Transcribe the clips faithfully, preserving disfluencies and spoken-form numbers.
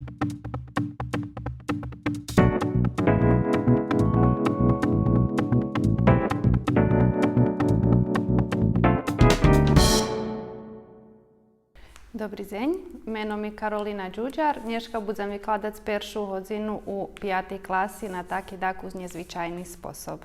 Добри дзень, мено ми Каролина Дюдяр. Нєшка будзем викладац першу годзину у пятей класи на таки дакус нєзвичайни способ.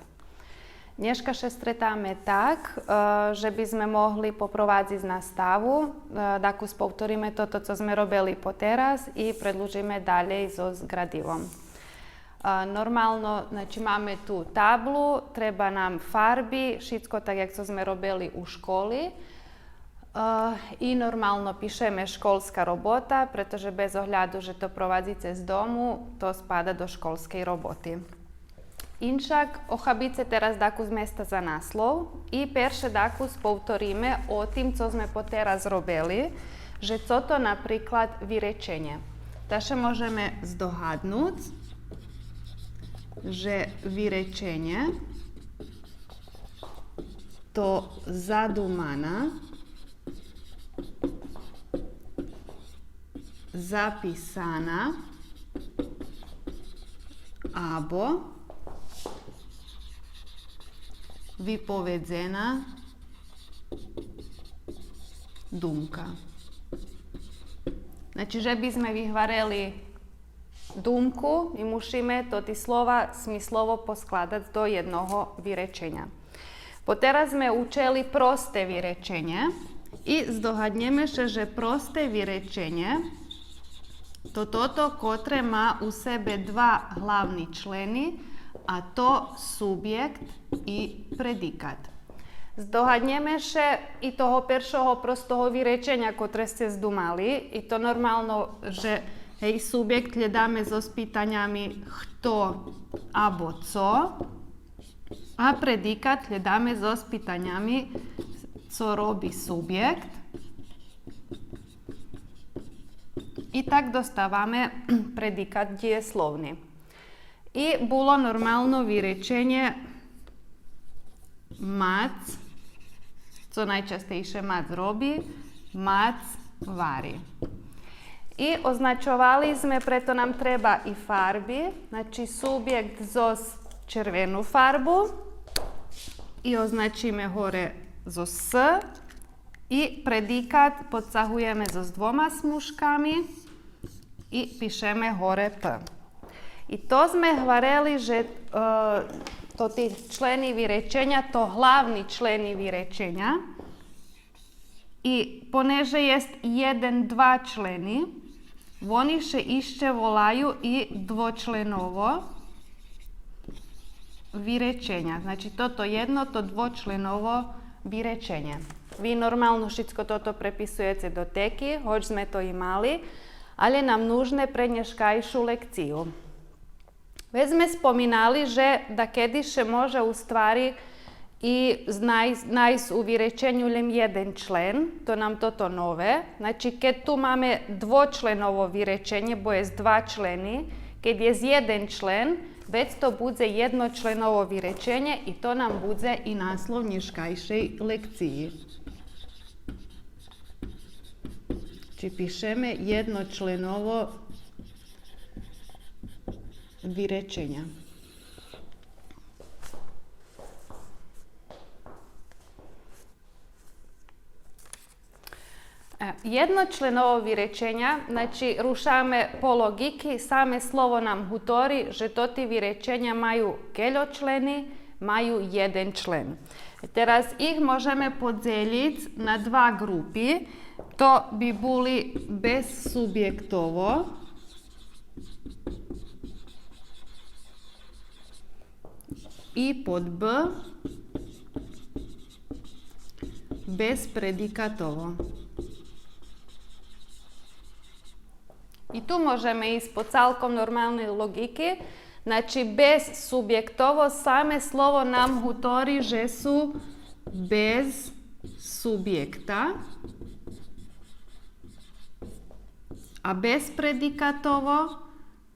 Нєшка ше стретаме так, е, же би зме могли попровадзиц наставу, е, дакус повториме тото цо зме робели потераз и предлужиме далєй зоз градивом. Е, нормално, значи, маме ту таблу, треба нам фарби, шицко так як цо зме робели у школи. Е, и нормално пишеме школска робота, прето же без огляду же то провадзице з дому, то спада до школскей роботи. Иншак, охабице тераз дакус места за наслов и перше дакус повториме о тим цо зме потераз робели, же цо то, наприклад, виреченє. Та ше можеме здогаднуц же виреченє то задумана, записана або виповедзена думка. Значи, же би зме вигварели думку, ми мушиме тоти слова смислово поскладац до єдного виреченя. Потераз зме учели просте виреченє и здогаднєме ше же просте виреченє то тото котре ма у себе два главни члени, а то субєкт и предикат. Здогаднєме ше и того першого простого виреченя котре сце здумали, и то нормално же, гей, субєкт глєдаме зоз питанями хто або цо, а предикат глєдаме зоз питанями цо роби субєкт. И так доставаме предикат дїєсловни. И було нормално виреченє мац, цо найчастейше мац роби, мац вари. И означовали зме, прето нам треба и фарби, значи субєкт зоз червену фарбу, и означиме горе зоз С, и предикат подцагуєме зоз двома смужками и пишеме горе П. И то зме гварели же, е, тоти члени виреченя, то главни члени виреченя. И понеже єст єден, два члени, вони ше ище волаю и двочленово виреченя. Значи, тото єдно, то двочленово виреченє. Ви нормално шицко тото преписуєце до теки, гоч зме то и мали, алє нам нужне пре нєшкайшу лекцию. Вец зме споминали же дакеди ше може у ствари и знай-, найсц у виреченю лєм єден член, то нам тото нове. Значи, кед ту маме двочленово виреченє, бо єст два члени, кед єст єден член, вец то будзе єдночленово виреченє и то нам будзе и наслов нєшкайшей лекциї. Чи пишеме єдночленово виреченя. Е, єдночленово виреченя, значи, рушаме по лоґики, саме слово нам гутори же тоти виреченя маю кельо члени, маю єден член. Тераз их можеме подзелїц на два ґрупи. То би були безсубєктово и под Б безпредикатово. И ту можеме исц по цалком нормалней лоґики. Значи, безсубєктово, саме слово нам гутори же су без субєкта, а безпредикатово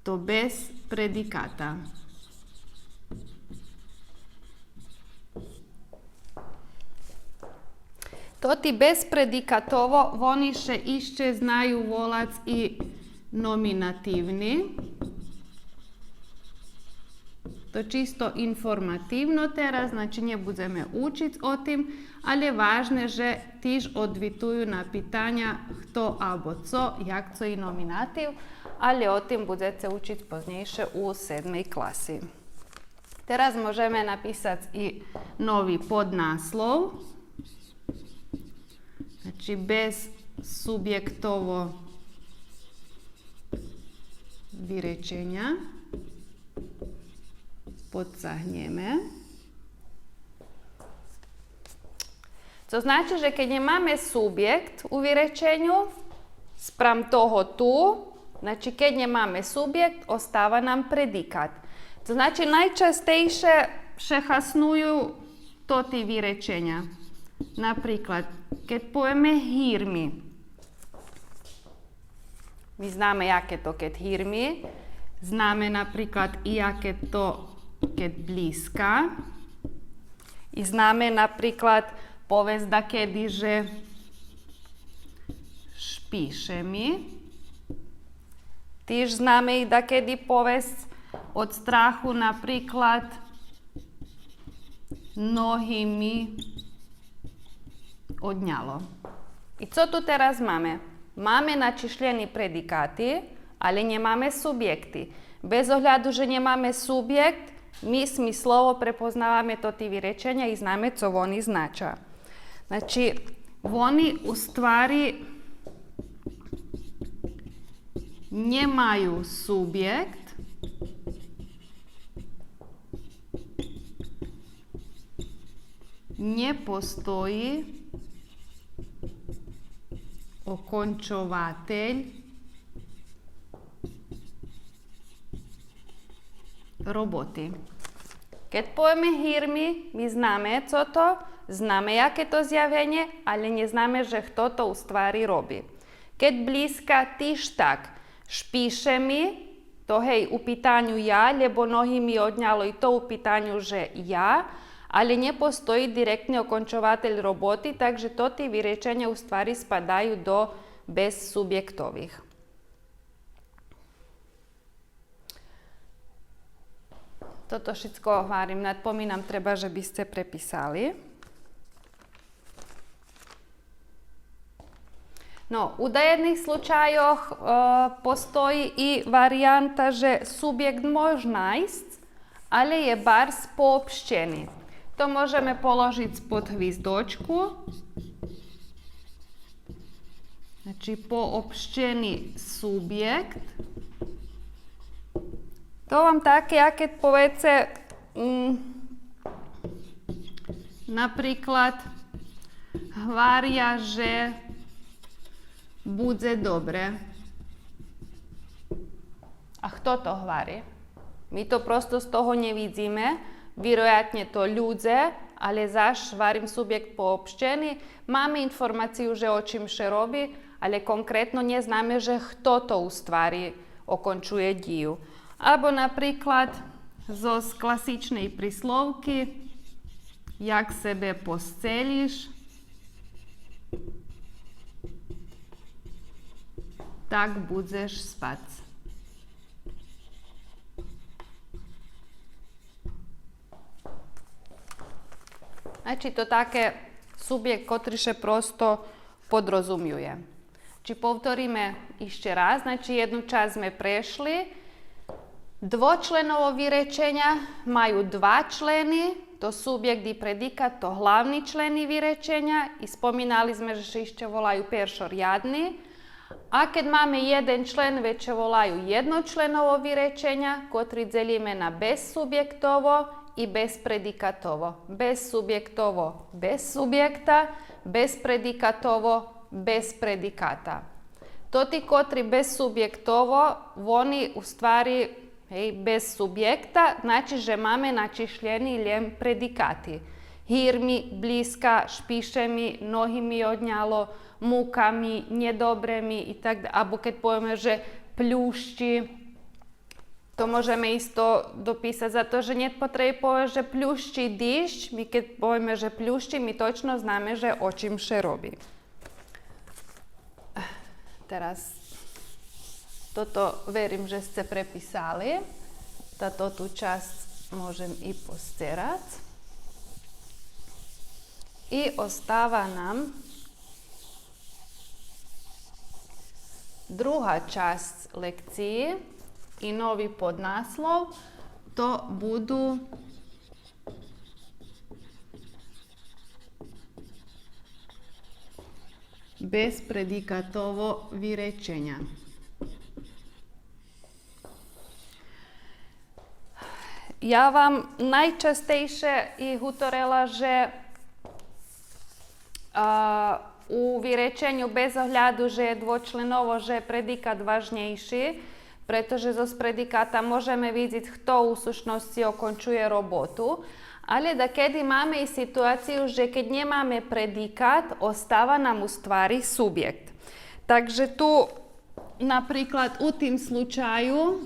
то без предиката. Тоти безпредикатово, вони ше ище знаю волац и Номинативни. То чисто информативно тераз, значи, нє будземе учиц о тим, алє важне же тиж одвитую на питаня хто або цо, як цо и номинатив, алє о тим будзеце учиц познєйше у седмей класи. Тераз можеме написац и нови поднаслов. Значи, безсубєктово виреченя. Подцагнєме. Цо значи же кед нє маме субєкт у виреченю, спрам того ту, значи, кед нє маме субєкт, остава нам предикат. Цо значи, найчастейше ше хасную тоти виреченя. Наприклад, кед повеме гирми, ми знаме яке то кед гирми, знаме, наприклад, и яке то кед блїзка. И знаме, наприклад, повесц дакеди же шпише ми. Тиж знаме и дакеди повесц од страху, наприклад, ноги ми одняло. И цо ту тераз маме? Маме начишлєни предикати, алє нє маме субєкти. Без огляду же нє маме субєкт, ми смислово препознаваме тоти виреченя и знаме цо вони знача. Значи, вони у ствари нє маю субєкт, нє постої окончователь роботи. Кед повеме гирми, ми знаме цо то, знаме яке то зявенє, алє нє знаме же хто то у ствари роби. Кед блїзка, тиж так. Шпише ми, то гей, у питаню я, лєбо ноги ми одняло, и то у питаню же я, алє нє постої директни окончователь роботи, так же тоти виреченя у ствари спадаю до безсубєктових. Тото шицко, гварим, надпоминам, треба же би сце преписали. Но, у даєдних случайох, е, постої и вариянта же субєкт мож найсц, алє є барз пообщени. То можеме положиц под гвиздочку. Значи, пообщени субєкт. То вам таке, як кед повеце, м, наприклад, гваря же будзе добре. А хто то гвари? Ми то просто з того нє видзиме. Вироятнє то людзе, алє заш, гварим, субєкт пообщени. Маме информацию же о чим ше роби, алє конкретно нє знаме же хто то у ствари окончує дїю. Або, наприклад, зоз класичней присловки: як себе постелїш, так будзеш спац. Значи, то таке субєкт котри ше просто подрозумює. Чи повториме ище раз, значи, єдну часц зме прешли. Двочленово виреченя маю два члени, то субєкт и предикат, то главни члени виреченя, и споминали зме же ше ище волаю першорядни. А кед маме єден член, вец ше волаю єдночленово виреченя, котри дзелїме на безсубєктово и безпредикатово. Безсубєктово без субєкта, безпредикатово без предиката. Тоти котри безсубєктово, вони у ствари, гей, без субєкта, значи же маме начишлєни лєм предикати. Гирми, блїзка, шпише ми, ноги ми одняло, мука ми, нєдобре ми и так да-, або кед повеме же плющи, то можеме исто дописац, зато же нєт потреби повесц же плющи диждж, ми кед повеме же плющи, ми точно знаме же о чим ше роби. Тераз Тото верим же сце преписали. Та тоту часц можем и посцерац. И остава нам друга часц лекциї и нови поднаслов, то буду безпредикатово виреченя. Я вам найчастейше и гуторела же, а, у виреченю без огляду же є двочленово, же є предикат важнєйши, прето же зоз предиката можеме видзиц хто у сущносци окончує роботу, алє дакеди маме и ситуацию же кед нємаме предикат, остава нам у ствари субєкт. Так же ту, наприклад, у тим случаю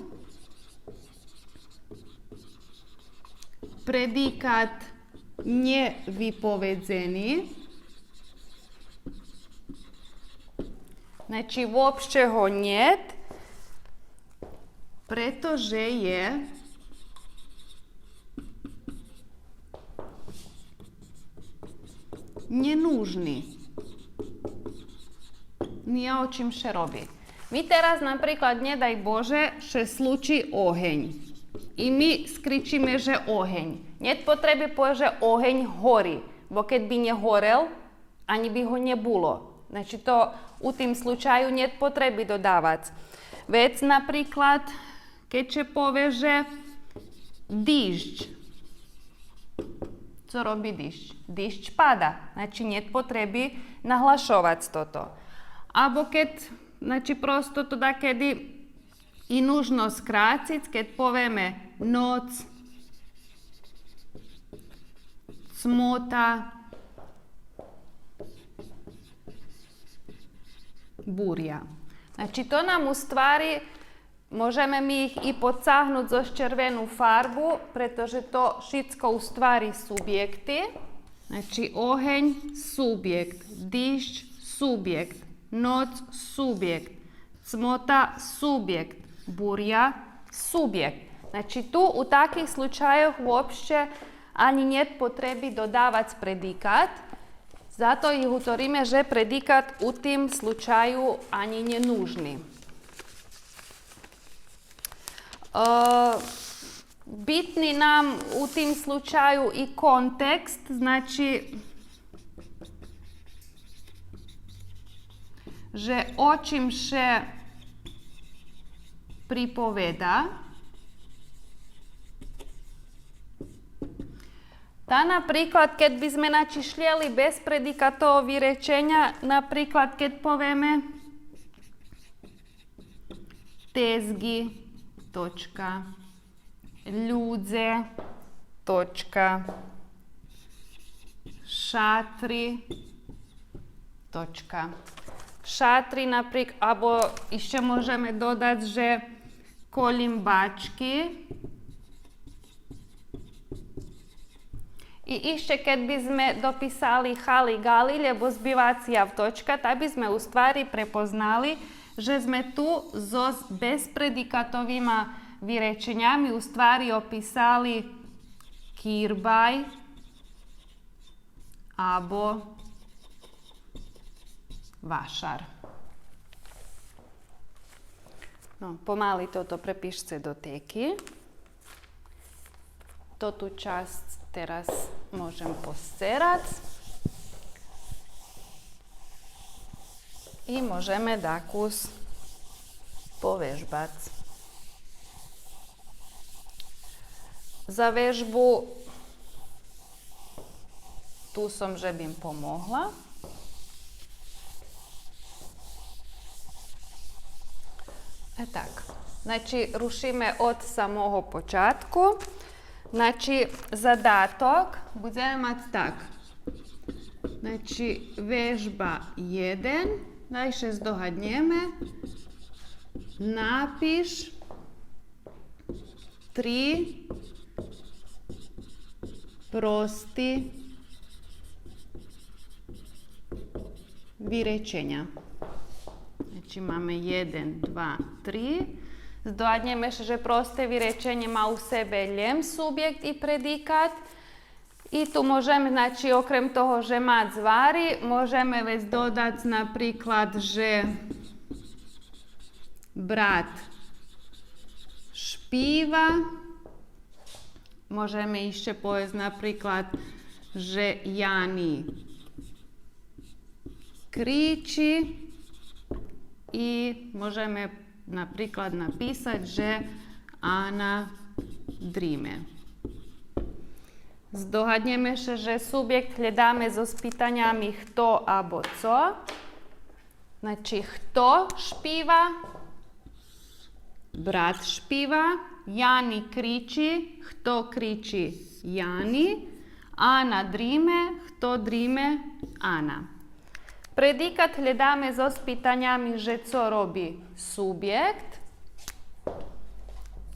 предикат нєвиповедзени, значи, вообще го нєт, прето же є нєнужни. Нє о чим ше роби. Ми тераз, наприклад, нє дай Боже, ше случи огень. И ми скричиме же огень. Нєт потреби повесц же огень гори, бо кед би нє горел, анї би го нє було. Значи, то у тим случаю нєт потреби додавац. Вец, наприклад, кед ше пове же диждж. Цо роби диждж? Диждж пада. Значи, нєт потреби наглашовац тото. Або кед, значи, просто то дакеди и нужно скрациц, кед повеме ноц, цмота, буря. Значи, то нам у ствари, можеме ми их и поцагнуц зоз червену фарбу, прето же то шицко у ствари субєкти. Значи, огень, субєкт, диждж, субєкт, ноц, субєкт, цмота, субєкт, буря, субєкт. Значи, ту у таких случайох вообще анї нєт потреби додавац предикат, зато и гуториме же предикат у тим случаю анї нє нужни. Е, битни нам у тим случаю и контекст, значи, же о чим ше приповеда. Та, наприклад, кед би зме начишлєли безпредикатово виреченя, наприклад, кед повеме тезґи, точка, людзе, точка, шатри, точка. Шатри, наприк-, або ище можеме додац же колїмбачки. И ище кед би зме дописали хали-гали, лєбо збиваци я в точка, та би зме у ствари препознали же зме ту зоз безпредикатовима виреченями у ствари описали кирбай або вашар. Но, помали тото препишце до тейки. Тоту часц тераз можем посцерац. И можеме дакус повежбац. За вежбу ту сом же бим помогла. Е, так. Значи, рушиме од самого початку. Значи, задаток будземе мац так. Значи, вежба єден. Дай ше здогаднєме. Напиш три прости виреченя. Значи, Значи, маме єден, два, три. Здогаднєме ше же просте виреченє ма у себе лєм субєкт и предикат. И ту можеме, значи, окрем того же ма цвари, можеме вец додац, наприклад, же брат шпива. Можеме ище повесц, наприклад, же Яни кричи и можеме, наприклад, написац же Ана дриме. Здогаднєме ше же субєкт глєдаме зоз питанями хто або цо. Значи, хто шпива? Брат шпива. Яни кричи. Хто кричи? Яни. Ана дриме. Хто дриме? Ана. Предикат глєдаме зоз питанями же цо роби субєкт.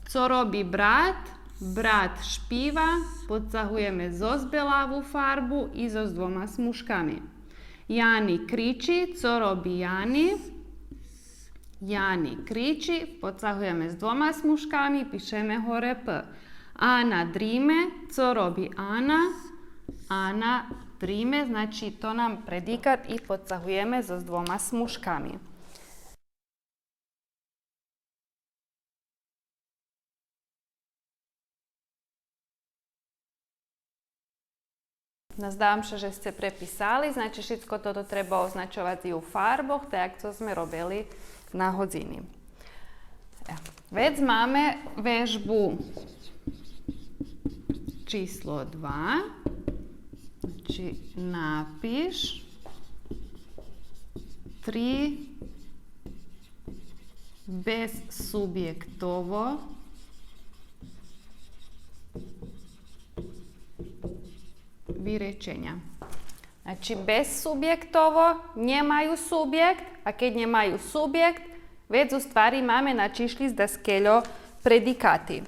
Цо роби брат? Брат шпива. Подцагуєме зоз белаву фарбу и зоз двома смужками. Яни кричи. Цо роби Яни? Яни кричи. Подцагуєме з двома смужками, пишеме горе П. Ана дриме. Цо роби Ана? Ана дриме. Значи, то нам предикат и подцагуєме зоз двома смужками. Наздавам ше же сце преписали, значи, шицко тото треба означовац и у фарбох, так як цо зме робели на годзини. Е, вец маме вежбу число два. Значи, напиш три безсубєктово виреченя. Значи, безсубєктово, нємаю субєкт, а кед нємаю субєкт, вец у ствари маме начишлїц даскельо предикати.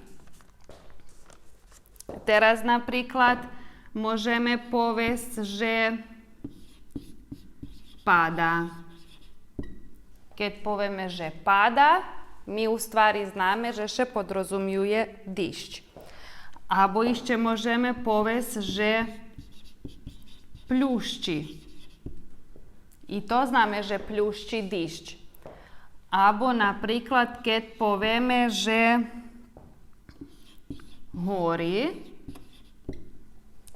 Тераз, наприклад, можеме повесц же пада. Кед повеме же пада, ми у ствари знаме же ше подрозумює диждж. Або ище можеме повесц же плющи. И то знаме же плющи диждж. Або, наприклад, кед повеме же гори,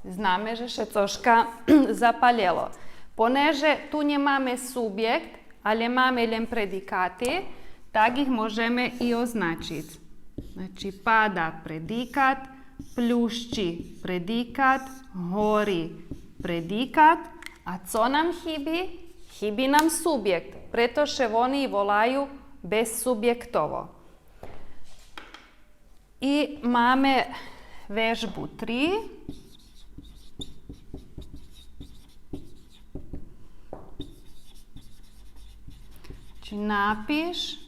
знаме же ше цошка запалєло. Понеже ту нємаме субєкт, алє маме лєм предикати, так их можеме и означиц. Значи, пада предикат, плющи предикат, гори предикат. А цо нам хиби? Хиби нам субєкт, прето ше вони волаю безсубєктово. И маме вежбу три. Значи, напиш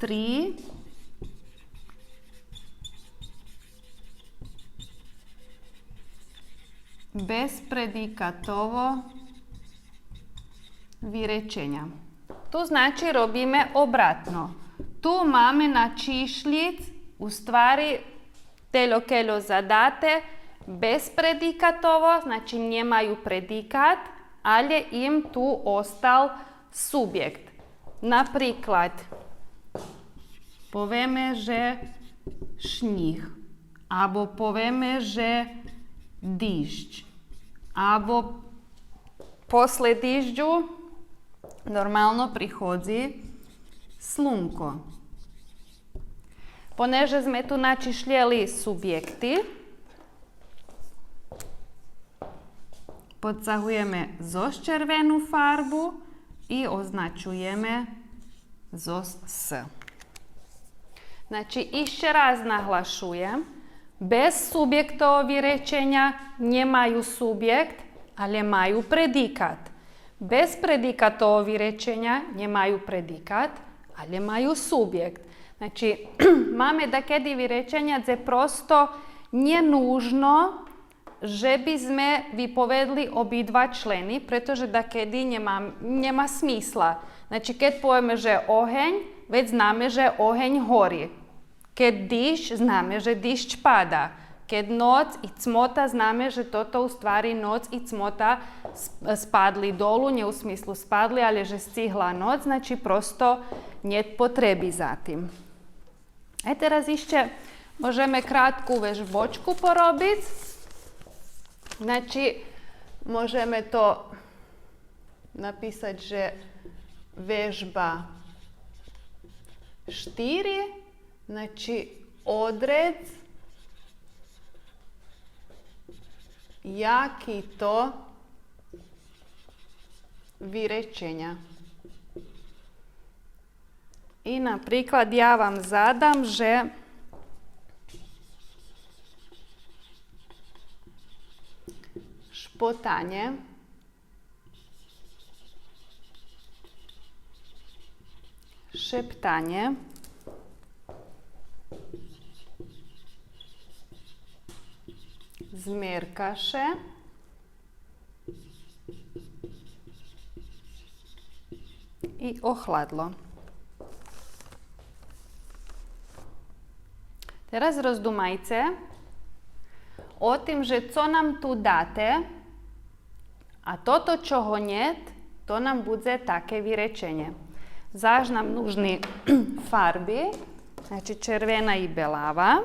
три безпредикатово виреченя. Ту, значи, робиме обратно. Ту маме начишлїц, у ствари, тельо-кельо задате, безпредикатово, значи, нємаю предикат, алє им ту остал субєкт. Наприклад, повеме же шнїг, або повеме же диждж, або после дижджу нормално приходзи слунко. Понеже зме ту начишлєли субєкти, подцагуєме зоз червену фарбу и означуєме зоз С. Значи, ище раз наглашуєм, безсубєктово виреченя нємаю субєкт, алє маю предикат. Безпредикатово виреченя нємаю предикат, алє маю субєкт. Значи, маме дакеди виреченя дзе просто нє нужно же би зме виповедли обидва члени, прето же дакеди нєма, нєма смисла. Значи, кед повеме же огень, вец знаме же огень гори. Кед диждж, знаме же диждж пада. Кед ноц и цмота, знаме же тото у ствари ноц и цмота сп-, спадли долу, нє у смислу спадли, алє же сцигла ноц, значи просто нєт потреби за тим. Е, тераз ище можеме кратку вежбочку поробиц. Значи, можеме то написац же вежба штири, значи, одредз яки то виреченя. И, наприклад, я вам задам же шпотанє, шептанє, змерка ше и охладло. Тераз роздумайце о тим же цо нам ту дате, а тото чого нєт, то нам будзе таке виреченє. Заш нам нужни фарби, значи червена и белава.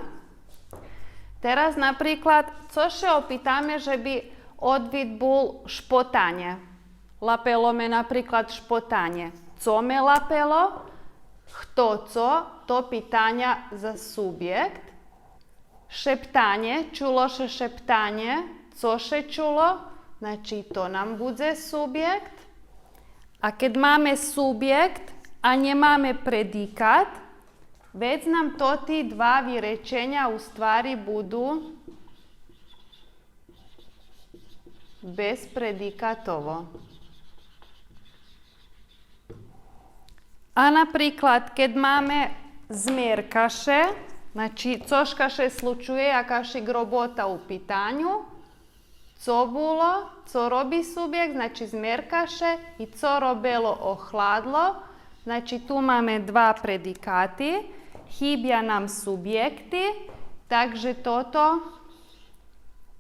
Тераз, наприклад, цо ше опитаме же би одвит бул шпотанє? Лапело ме, наприклад, шпотанє. Цо ме лапело? Хто цо? То питаня за субєкт. Шептанє, чуло ше шептанє. Цо ше чуло? Значи, то нам будзе субєкт. А кед маме субєкт, а нємаме предикат, вец нам тоти два виреченя у ствари буду безпредикатово. А, наприклад, кед маме змерка ше, значи, цошка ше случує, якашик робота у питаню, цо було, цо роби субєкт, значи, змерка ше, и цо робело, охладло, значи, ту маме два предикати, хибя нам субєкти, так же тото,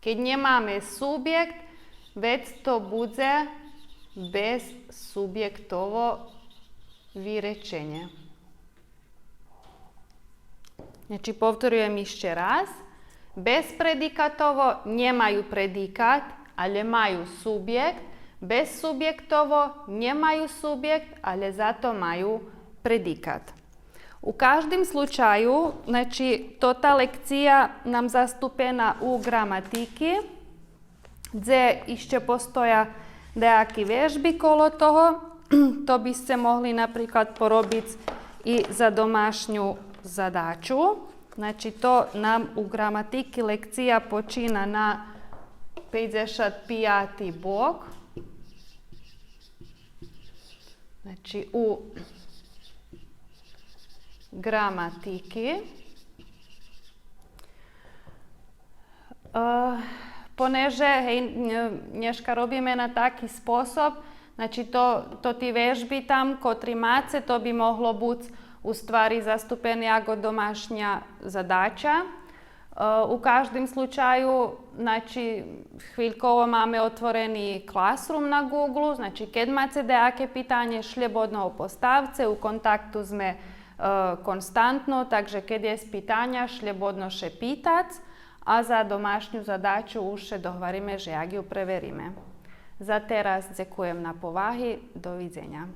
кед нємаме субєкт, вец то будзе безсубєктово виреченє. Значи, повторюєм ище раз. Безпредикатово нємаю предикат, алє маю субєкт. Безсубєктово нємаю субєкт, алє зато маю предикат. У каждим случаю, значи, тота лекция нам заступена у граматики, дзе ище постоя даяки вежби коло того. То би сце могли, наприклад, поробиц и за домашню задачу. Значи, то нам у граматики лекция почина на пейдзешат пияти бок. Значи, у граматики. Е, понеже, гей, нє-, нєшка робиме на таки способ, значи, то, тоти вежби там, котри маце, то би могло буц у ствари заступене яко домашня задача. Е, у каждим случаю, значи, хвильково маме отворени Classroom на Google, значи, кед маце даяке питанє, шлєбодно го поставце, у контакту зме, е, константно, так же кед єст питаня, шлєбодно ше питац, а за домашню задачу уж ше догвариме же як ю превериме. За тераз дзекуєм на поваги, до видзеня.